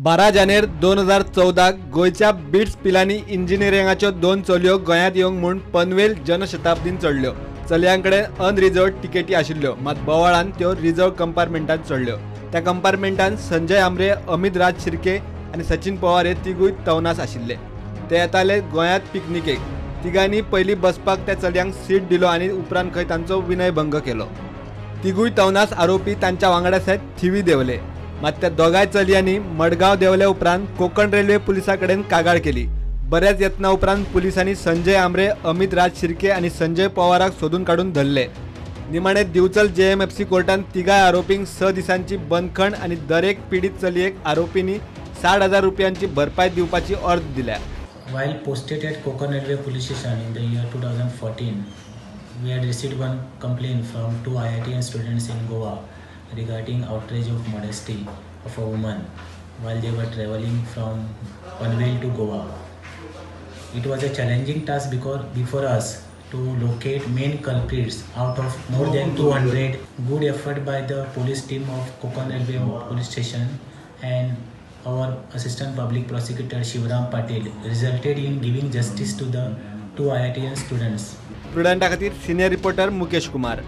12 जानेर 2014 गोंयच्या बिट्स पिलानी इंजिनियरिंगाच्यो 2 चलयो गोंयांत येवंक म्हूण पनवेल जनशताब्दीन चडल्यो. चलयांकडेन अनरिजर्व तिकेटी आशिल्ल्यो, मात बोवाळान त्यो रिजर्व कंपार्टमेंटांत चडल्यो. त्या कंपार्टमेंटांत संजय आमरे, अमित राज शिर्के आनी सचिन पवार हे तिगूय तवनास आशिल्ले. ते येताले गोंयांत पिकनिकेक. तिगांनी पयलीं बसपाक त्या चलयांक सीट दिलो आनी उपरांत खंय तांचो विनयभंग केलो. तिगूय तवनास आरोपी तांच्या वांगडा सयत थिवी देंवले. मात त्या दोगांय चलयांनी मडगांव देंवले उपरांत कोंकण रेल्वे पुलिसां कडेन कागाळ केली. बऱ्याच यत्ना उपरांत पुलिसांनी संजय आमरे, अमित राज शिर्के आनी संजय पवाराक सोदून काडून धरले. निमाणे दिवचल JMFC कोर्टान तिगांय आरोपींक 6 दिसांची बंदखण आनी दरेक पिडीत चलयेक आरोपींनी 60,000 रुपयांची भरपाय दिवपाची ऑर्द दिल्या. While posted at Konkan Railway Police Station in the year 2014, we had received one complaint from 2 IITian students in Goa regarding outrage of modesty of a woman while they were traveling from Panvel to Goa. It was a challenging task before us to locate main culprits out of more than 200. Good effort by the police team of Konkan Railway Police Station and our assistant public prosecutor Shivram Patil resulted in giving justice to the 2 IITian students. प्रुडंटा खातीर senior reporter Mukesh Kumar.